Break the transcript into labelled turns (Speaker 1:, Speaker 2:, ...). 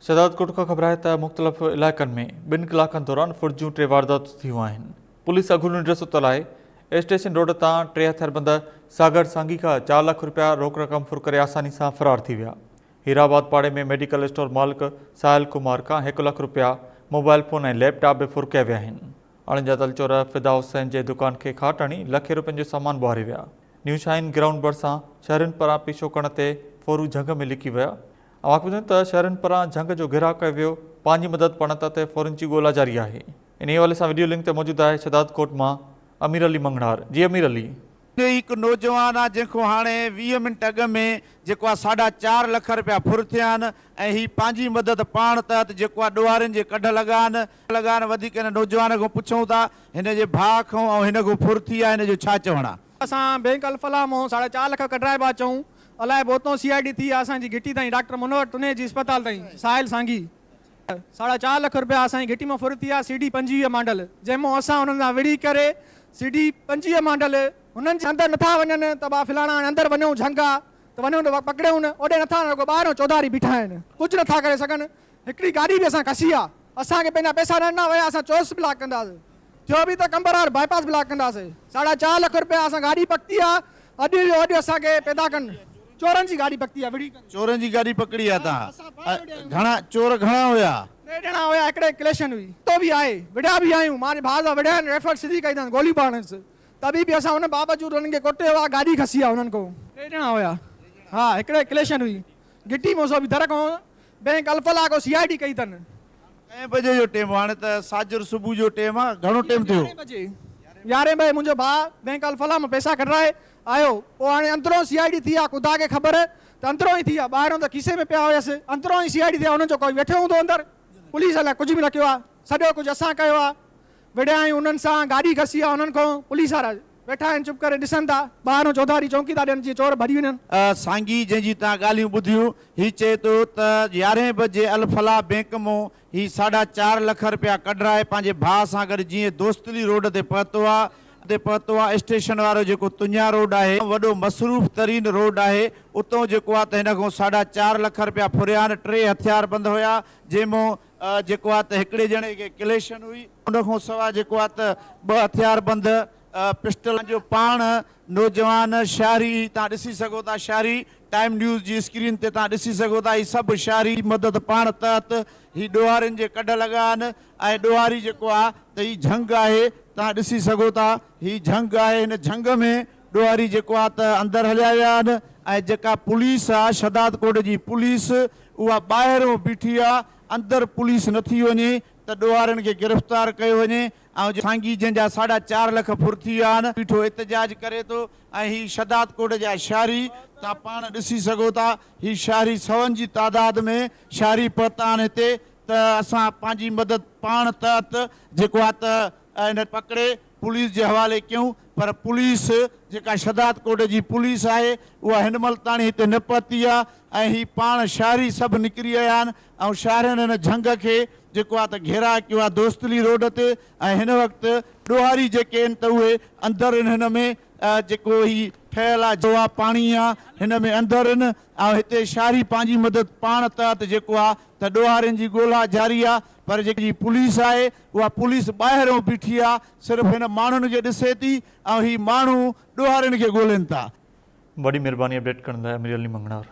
Speaker 1: شهدادڪوٽ کان خبر آهي ته مختلف علائقن ۾ ٻن ڪلاڪن دوران ڦر جون ٽي وارداتون ٿيون آهن. پوليس اگهور ننڊ ستل آهي. اسٽيشن روڊ تان ٽي هٿياربند ساگر سانگي کان چار لک رپيا روڪ رقم ڦر ڪري آساني سان فرار ٿي ويا. هيرآباد پاڙي ۾ ميڊيڪل اسٽور مالڪ ساحل ڪمار کان هڪ لک رپيا، موبائل فون ۽ ليپ ٽاپ به ڦر ڪيا ويا آهن. اڻڄاتل چور فدا حسين جي دڪان کي کاٽ هڻي لکين رپين جو سامان ٻهاري ويا. نيو شاهين گرائونڊ ڀرسان شهرين پاران پيڇو ڪرڻ تي ڦورو جهنگ ۾ لڪي ويا. اوهان کي ٻڌايون ته شهرين پاران جهنگ جو گهيراء ڪيو ويو، پنهنجي مدد پاڻ تحت ڦورن جي ڳولا جاري آهي. انهي حوالي سان وڊيو لنڪ تي موجود آهي شهدادڪوٽ مان امير علي مڱڻهار. جي امير علي.
Speaker 2: هي هڪ نوجوان آ جنهن کان هاڻي 20 منٽ اڳ ۾ جيڪو آ ساڍا چار لک رپيا ڦر ٿيا آهن ۽ هي پنهنجي مدد پاڻ تحت جيڪو آ ڏوهارين جي ڪڍ لڳا آهن لڳا آهن وڌيڪ هن نوجوان کان پڇون ٿا هن جي ڀاء کان ۽ هن کان ڦر ٿي آ هن جو ڇا چوڻ آ.
Speaker 3: اسان بينڪ الفلاح مون ساڍا چار لک ڪڍرائي به اچون الائي به اتون سي I D ٿي آ اسان جي گهٽي تائين ڊاڪٽر منور ٽنهي جي اسپتال تائين ساحل سانگي ساڍا چار لک رپيا اسان جي گهٽي مان ڦر ٿي آ سي ڊي 25 مانڊل جنهن مون اسان انهن سان وڙهي ڪري سي ڊي 25 مانڊل هنن جي اندر نٿا وڃن ته با فلاڻا هاڻي اندر وڃون جهنگ آ ته وڃون ته پڪڙيون اوڏي نٿا رڳو ٻاهريون چوڌاري بيٺا آهن ڪجهه نٿا ڪري سگهن هڪڙي گاڏي به اسان کسي آ. اسان کي پنهنجا پئسا نه ڏنا ويا اسان چوئس بلاڪ ڪنداسين. ٿيو به ته قمبرار بائي پاس بلاڪ ڪنداسين. ساڍا چار لک رپيا اسان گاڏي پڪتي آ اڄ جو اڄ اسان کي پيدا ڪن. چورن جي گاڏي پڪتي آ وڙهي ڪري.
Speaker 2: چورن جي گاڏي پڪڙي آ تان گهڻا چور گهڻا هيا.
Speaker 3: ٽي ڄڻا هيا هڪڙي ڪليشن هئي. تو به آهي وڙهيا به آهيون مان جي ڀاء سان وڙهيا آهن ريفل سڌي ڪئي اٿن گوليون پاڙنس تڏهن به اسان ان باوجود انهن کي ڪٽيو آ گاڏي کسي آ انهن کان. ٽي ڄڻا هيا ها هڪڙي ڪليشن هئي. گهٽي مون سو به در کان بينڪ الفلاح کان سي I D ڪئي اٿن.
Speaker 2: ڪئين بجي جو ٽيم هو؟ هاڻي ته ساجھر صبح جو ٽيم آ، گهڻو ٽيم ٿيو؟
Speaker 3: يارهين بجي، يارهين بجي منهنجو ڀاء بينڪ الفلاح مان پئسا ڪڍرائي آيو، پوء هاڻي اندرون سي I D ٿي آ، خدا کي خبر ته اندرون ئي ٿي آ، ٻاهرون ته کيسي ۾ پيا هيس، اندرون ئي سي I D ٿي آ، انهن جو ڪوئي ويٺو هوندو اندر، پوليس الائي ڪجهه به نه ڪيو آ، سڄو ڪجهه اسان ڪيو آ، وڙهيا آهيون انهن سان، گاڏي کسي آ انهن کان، پوليس وارا ويٺا آهن چپ ڪري ڏسن ٿا، ٻاهرون چوڌاري چونڪي ٿا ڏين جيئن چور ڀڄي وڃن.
Speaker 2: سانگي جنهن جي توهان ڳالهيون ٻڌيون، هي چئي ٿو ته يارهين بجي الفلاح بينڪ مون هي ساڍا چار لک رپيا ڪڍرائي پنهنجي ڀاء سان گڏ جيئن دوستلي روڊ تي پهتو آ تي پهتو آ اسٽيشن وارو جيڪو تنيا روڊ آهي وڏو مصروف ترين روڊ آهي اتئون جيڪو آ ته هن کان ساڍا چار لک رپيا ڦريا آهن ٽي هٿيار بند هيا جنهن مون جيڪو آ ته هڪڙي ڄڻي کي ڪليشن هئي. ان کان سواء جيڪو آ ته ٻه هٿياربند پسٽل جو پاڻ نوجوان شهري هي تان ڏسي سگهو ٿا شهري ٽائيم نيوز جي اسڪرين تي تان ڏسي سگهو ٿا هي سڀ شهري مدد پاڻ تحت هي ڏوهارين جي ڪڍ لڳا آهن ۽ ڏوهاري جيڪو آ ته هي جهنگ آهي تان ڏسي سگهو ٿا هي جهنگ آهي هن جهنگ ۾ ڏوهاري جيڪو آ ته اندر هليا ويا آهن ۽ جيڪا پوليس آ شهدادڪوٽ جي پوليس اها ٻاهرون بيٺي آ اندر پوليس نٿي وڃي ته ڏوهارين کي گرفتار ڪيو وڃي ۽ سانگي جنهن جا ساڍا چار لک ڦر ٿي ويا آهن بيٺو احتجاج ڪري ٿو ۽ هي شهدادڪوٽ جا شهري توهان پاڻ ڏسي سگهو ٿا هي شهري سون جي تعداد ۾ شهري پهتا آهن هتي ته اسان پنهنجي مدد پاڻ تحت جيڪو آ ته هن پڪڙي پوليس جي حوالي ڪيون پر پوليس جيڪا شھدادڪوٽ جي پوليس آهي اها هن مھل تاڻي هتي نه پهتي آ ۽ هي پاڻ شھري سڀ نڪري آيا آهن ۽ شھرين هن جھنگ کي جيڪو آ ته گھيراء ڪيو آ دوستلي روڊ تي ۽ هن وقت ڏوهاري جيڪي آهن ته اهي اندر آهن هن ۾ جيڪو هي ٺهيل آ جو آ پاڻي آ هن ۾ اندر آهن ۽ هتي شھري پنهنجي مدد پاڻ تحت جيڪو آ ته ڏوهارين جي ڳولا جاري آ پر جيڪي پوليس آهي اها پوليس ٻاهرئون بيٺي آ صرف هن ماڻهن کي ڏسي ٿي ۽ هي ماڻهو ڏوهارين کي ڳولين ٿا.
Speaker 1: وڏي مھرباني اپڊيٽ ڪرڻ لاء امير علي مڱڻھار.